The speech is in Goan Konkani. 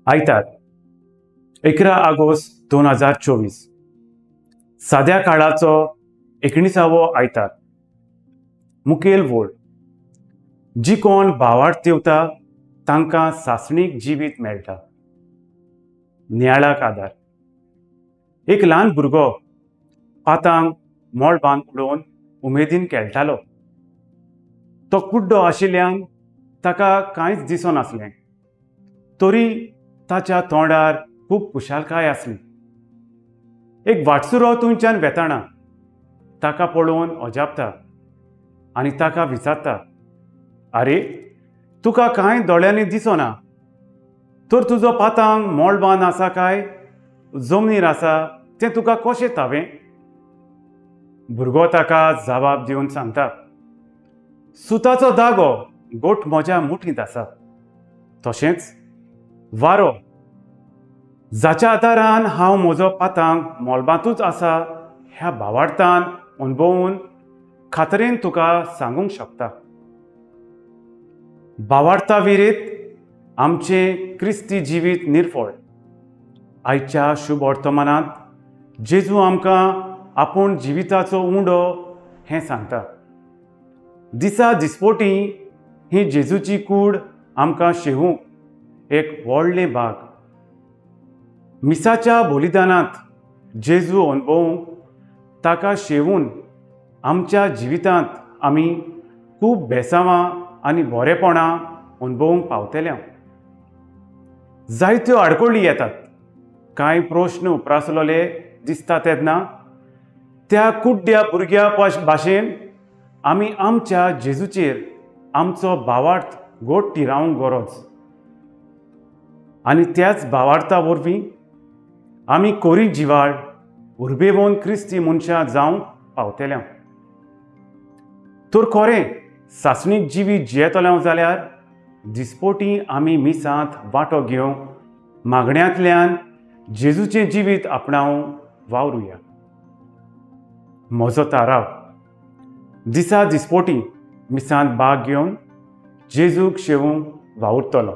आयतार 11 ऑगस्ट 2024 साद्या काळाचो 19वो आयतार। मुखेल वोळ जी कोण भावार्थ देवता तांकां सासणीक जिवीत मेळटा। नियाळाक आदार। एक ल्हान भुरगो पातांग मळबांत उडोवन उमेदीन खेळटालो। तो कुड्डो आशिल्ल्यान ताका कांयच दिसनासलें, तरी ताच्या तोंडार खूब खुशालकाय आसली। एक वाटसुरो थंयच्यान वेताना ताका पळोवन अजापता आनी ताका विचारता, आरे तुका कांय दोळ्यांनी दिसना, तर तुजो पातांग मळबान आसा काय जमनीर आसा तें तुका कशें तावें? भुरगो ताका जबाब दिवन सांगता, सुताचो धागो गोठ म्हज्या मुठींत आसा, तशेंच वारो जाच्या आदारान हांव म्हजो पातांग मळबांतूच आसा ह्या भावार्थान अणभवून खात्रेन तुका सांगूंक शकता। भावार्था विरीत आमचें क्रिस्ती जिवीत निर्फळ। आयच्या शुभ वर्तमानांत जेजू आमकां आपूण जिविताचो उंडो हें सांगता। दिसा दिसपोटी ही जेजूची कूड आमकां शेवूंक एक व्हडलें भाग। मिसाच्या बलिदानांत जेजू अणभवूंक ताका शेवून आमच्या जिवितांत आमी खूब बेसावां आनी बरेपणां अणभवूंक पावतले। जायत्यो आडखळी येतात, कांय प्रश्न उप्रासलेले दिसता तेन्ना त्या कुड्ड्या भुरग्या भाशेन आमी आमच्या जेजूचेर आमचो भावार्थ गोट थिरावंक गरज आनी त्याच भावार्था वरवीं आमी कोरी जिवाळ उर्बेवन क्रिस्ती मनशां जावंक पावतले। तर खरें सासणीक जिवीत जियेतले जाल्यार दिसपोटी आमी मिसांत वांटो घेवंक मागण्यांतल्यान जेजूचें जिवीत आपणावंक वावरुया। म्हजो थाराव दिसा दिसपोटी मिसांत भाग घेवन जेजूक शेवूंक वावुरतलो।